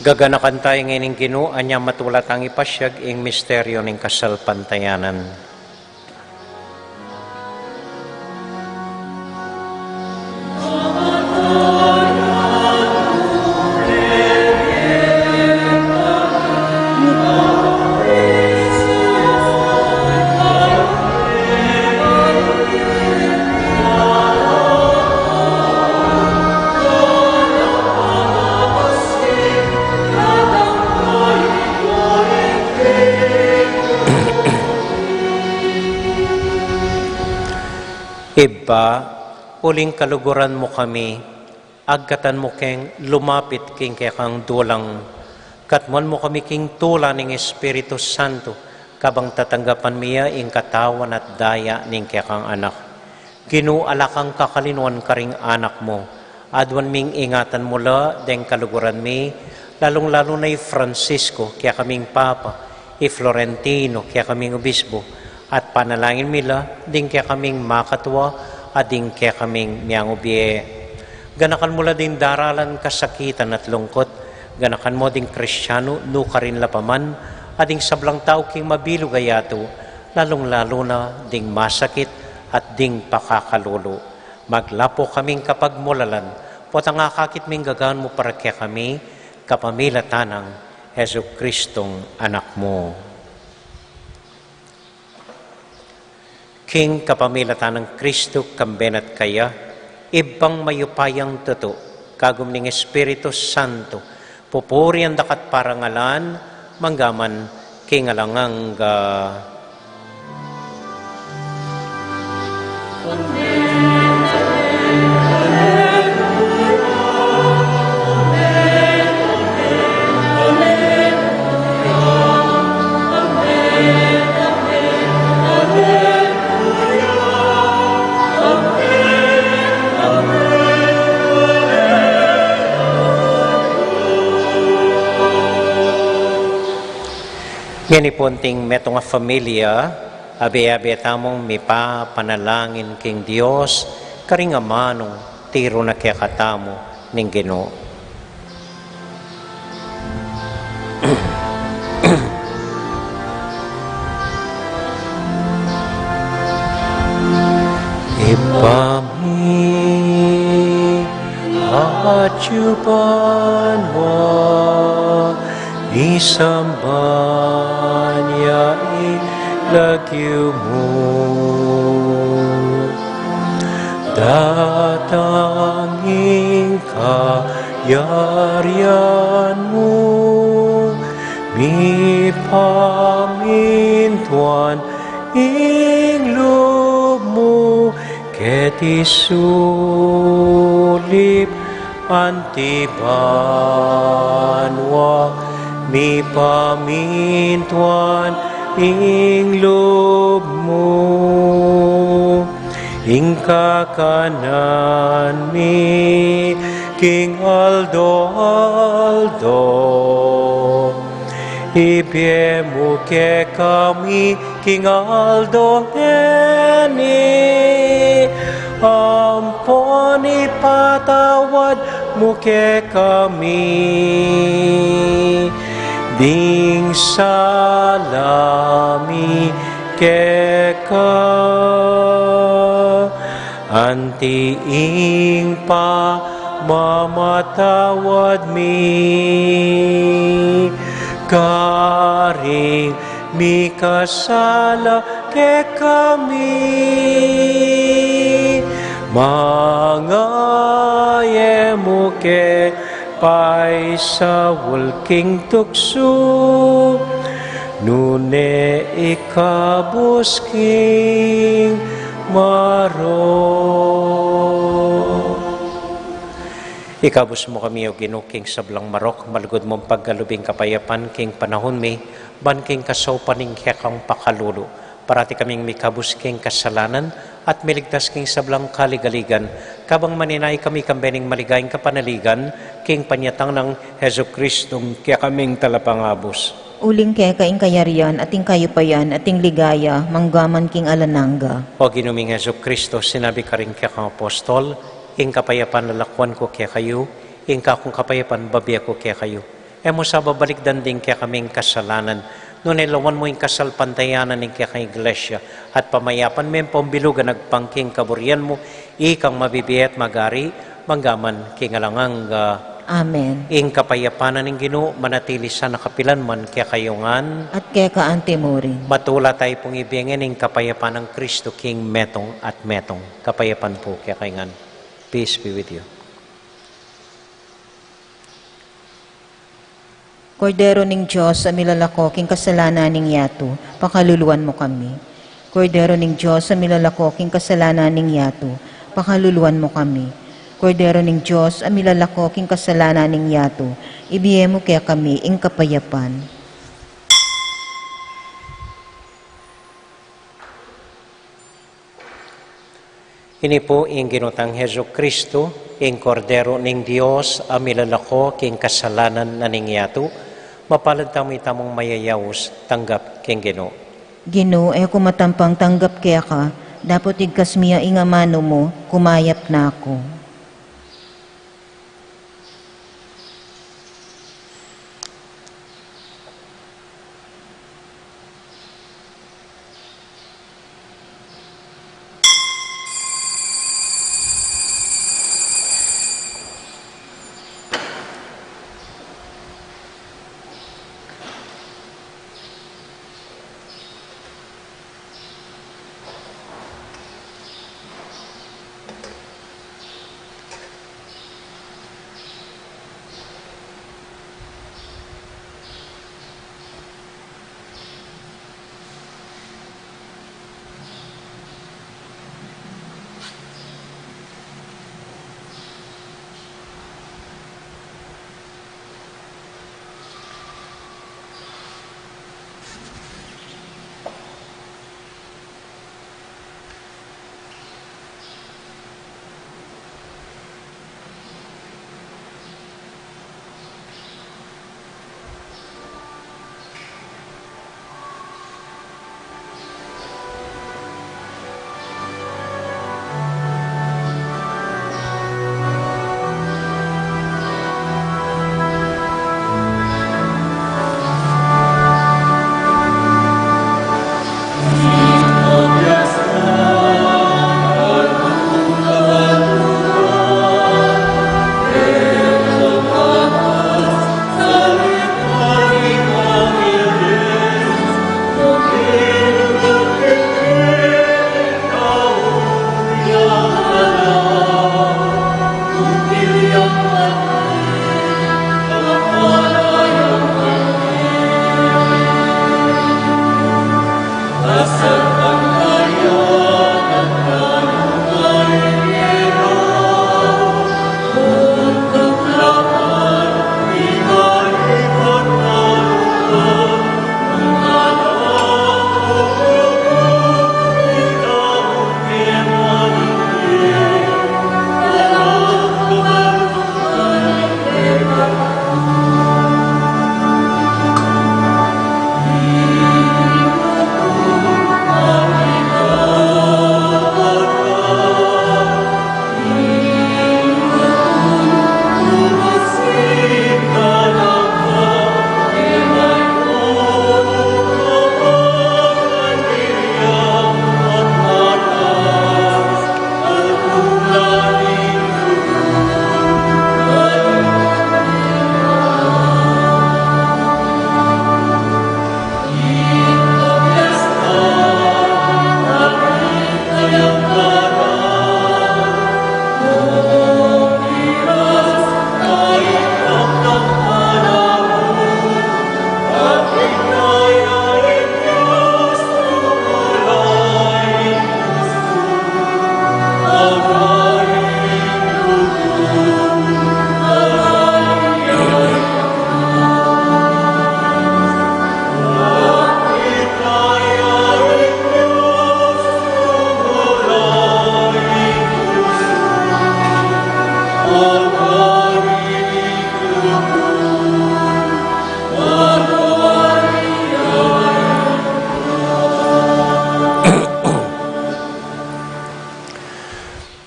Gaganakan taya ngeni ing Ginu, anya matula tang ipasiag ing misteryu ning kasalpantayanan. Ibpa, uling kaluguran mu kami, agkatan mu keng lumapit king kekang dulang. Katmuan mu kami king tula ning Espiritu Santo, kabang tatanggapan mi ya ing katawan at daya ning kekang Anak. Ginu, ala kang kakalinuan karing anak mu. Aduan ming ingatan mu la deng kaluguran mi, lalung-lalu na i Francisco, kekaming Papa, i Florentino, kekaming Obispo, at panalangin mi la ding kekaming makatua at ding kekaming miangubie. Ganakan mu la ding daralan, kasakitan at lungkut. Ganakan mu ding Kristiano, nukarin la pa man, at ding sablang tau king mabilug a yatu, lalung-lalu na ding masakit at ding pakakalulu. Maglapu kaming kapagmulalan, potang akakit ming gagan mu para kekami, kapamilatan nang Jesucristong Anak mu. King kapamilatan nang Kristo, kambe na at kaya, Ibpang mayupayang tutu, kagum ning Espiritu Santo, pupurian da ka at parangalan, mangga man king alang angga. Ngeni pu, anting metung a familia, abe-abe tamung mipapanalangin king Dios karing amanung tiru na kekatamu ning Ginu. Ibpa mi, atiu banua, misamban ya ing lagyu mu. Datang ing kayarian mu, mipamintuan ing lub mu, keti sulip anti banua, mipamintuan ing lub mu. Ing kakanan mi king aldo-aldo, ibie mu kekami king aldo ngeni, ampon ipatawad mu kekami ding sala mi keka, anti ing pamamatawad mi karing mikasala kekami. Manga e mu ke Paisaul king tuksu, nune ikabus king marok. Ikabus mu kami, O Ginu, king sablang marok, malugud mung pagkalub ing kapayapan king panahun mi, ban king kasaupan ning kekang pakalulu, parati kaming mikabus king kasalanan, at miligtas king sablang kaligaligan, kabang maninaya kami kambe ning maligayang kapanaligan, king panyatang nang Jesucristong kekaming Talapangabus. Uling keka ing kayarian, at ing kayupayan, at ing ligaya, manggaman king alang angga. O Ginu ming Jesucristo, sinabi karing kekang apostol, ing kapayapan lalakwan ku kekayu, ing kakung kapayapan bibie ku kekayu. E mu sa babalikdan ding kekaming kasalanan, nune lawan mu ing kasalpantayanan ning kekang Iglesia, at pamayapan me pambilugan agpang king kaburian mu, ikang mabibie at magari, manggaman king alang angga. Amen. Ing kapayapan na ning Ginu, manatili sana kapilan man kekayu ngan. At keka anti mu rin. Matula tayu pung ibie ngan ing kapayapan nang Kristo king metung at metung. Kapayapan pu kekayu ngan. Peace be with you. Kordero ning Dios a milalako king kasalanan ning yatu, pakaluluan mu kami. Kordero ning Dios a milalako king kasalanan ning yatu, pakaluluan mu kami. Kordero ning Dios a milalako king kasalanan ning yatu, ibie mu kekami ing kapayapan. Ini pu ing Ginu tang Jesucristo, ing Kordero ning Dios a milalako king kasalanan na ning yatu. Mapalad tamu itamung mayayaus tanggap king Ginu. Ginu, e ku matampang tanggap keka, dapot igkas mi ya ing amanu mu, kumayap na ku.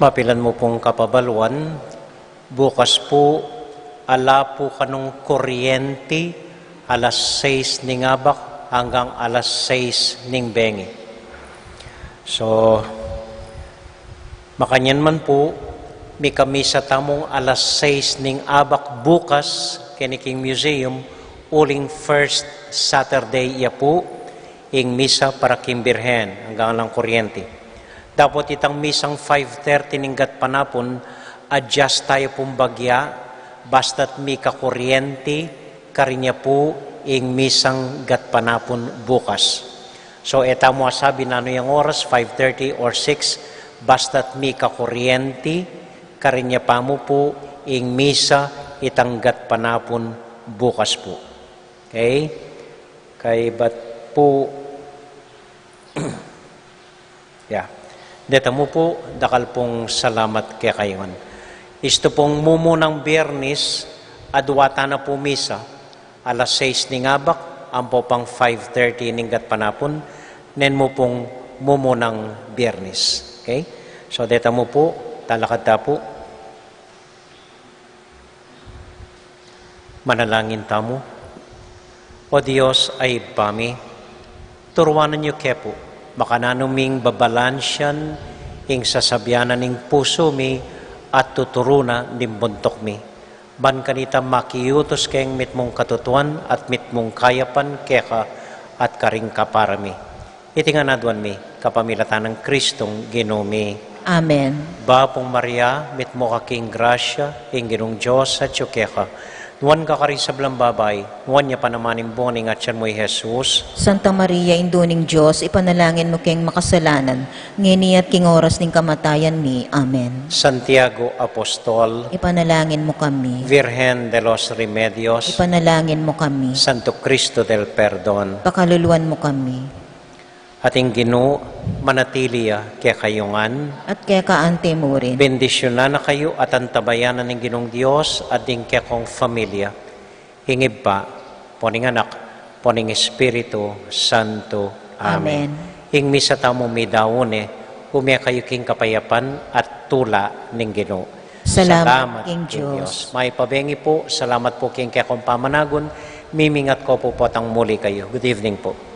Papilan mu pung kapabaluan, bukas pu, ala pu kanung kuryenti, alas sais ning abak anggang alas sais ning bengi. So, makanyan man pu, mikamisa tamung alas sais ning abak bukas, keni king museum, uling first Saturday ya pu, ing misa para king Birhen, anggang alang kuryenti. Dapot itang misang five thirty ning gatpanapun, adjust taya pung bagya, basta't mika kuryenti, karin ya pu ing misang gatpanapun bukas. So, e tamu asabi nanu yang oras, five thirty or six, basta't mika kuryenti, karin ya pamu pu ing misa itang gatpanapun bukas pu. Okay? Kaybat pu, ya. Deta mu pu, dakal pung salamat kekayu ngan. Istu pung mumunang Biyernes, adwa tana pu misa, alas sais ning abak, ampo pang five thirty ning gatpanapun, nen mu pung mumunang Biyernes. Okay? So, deta mu pu, talakad ta pu. Manalangin tamu. O Dios a Ibpa mi, turuanan yu ke pu, makananu ming babalansian ing sasabianan ning pusu mi at tuturu na ning buntuk mi. Ban kanita makiutus keng mitmung katutuan at mitmung kayapan keka at karing kapara mi. Iti ngan aduan mi, kapamilatan nang Kristong Ginu mi. Amen. Bapu Maria, mitmu ka king grasya, ing Ginung Dios atyu keka. Nuan ka karing sablang babai, nuan ya pa naman ing bunga ning atyan mu, i Jesus. Santa Maria, Indu ning Dios, ipanalangin mu keng makasalanan, ngeni at king oras ning kamatayan mi. Amen. Santiago Apostol, ipanalangin mu kami. Virgen de los Remedios, ipanalangin mu kami. Santo Cristo del Perdon, pakaluluan mu kami. At ing Ginu manatili ya kekayu ngan. At keka anti mu rin. Bendisyunan na kayu at antabayanan ning Ginung Dios at ding kekong familia. Ing Ibpa, ampo ning Anak, ampo ning Espiritu Santo. Amen. Amen. Ing misa tamu midaun ne, ume kayu king kapayapan at tula ning Ginu. Salamat king Dios. May pabengi pu, salamat pu king kekong pamanagun, mimingat ko pu potang muli kayu. Good evening pu.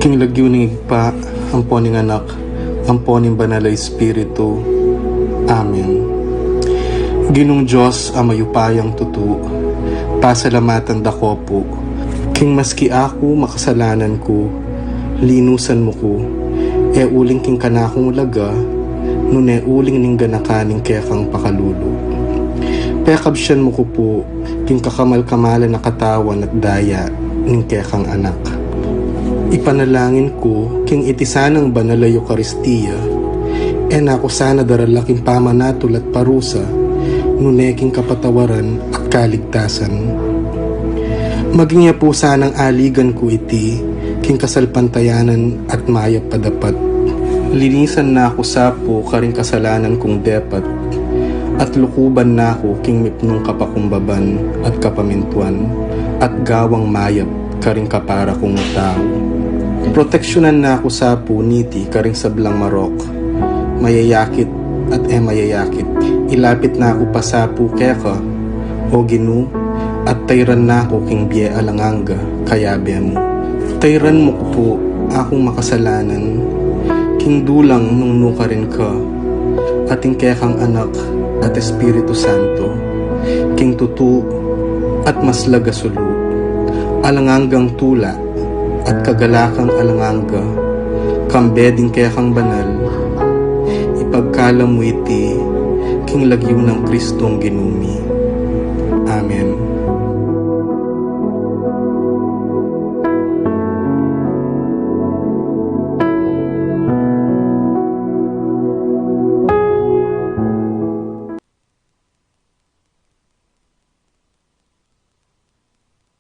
King lagyu ning Ibpa, ampo ning Anak, ampo ning Banal a Espiritu. Amen. Ginung Dios a mayupayang tutu, pasalamatan da ko pu, king maski aku makasalanan ku, linusan mu ku, e uling king kanakung laga, nune uling ning ganakan ning kekang pakalulu. Pekabsian mu ku pu, king kakamal-kamalan a katawan at daya ning kekang Anak. Ipanalangin ku, king iti sanang banal a Eukaristia, e na ku sana darala king pamanatul at parusa, nune king kapatawaran at kaligtasan. Maging ya pu sanang aligan ku iti, king kasalpantayanan at mayap a dapat. Linisan na ku sa pu karing kasalanan kung depat, at lukuban na ku king mipnung kapakumbaban at kapamintuan, at gawang mayap karing kapara kung tau. Proteksyunan na ku sa pu niti karing sablang marok, mayayakit at e mayayakit. Ilapit na ku pa sa pu keka, O Ginu, at tairan na ku king bie alang angga kayabe mu. Tairan mu ku pu akung makasalanan, king dulang nung nukarin ka, at ing kekang Anak at Espiritu Santo, king tutu at maslag a sulu, alang anggang tula at kagalakang alang angga, kambe ding kekang banal, ipagkalam mu iti king lagyu nang Kristong Ginu mi. Amen.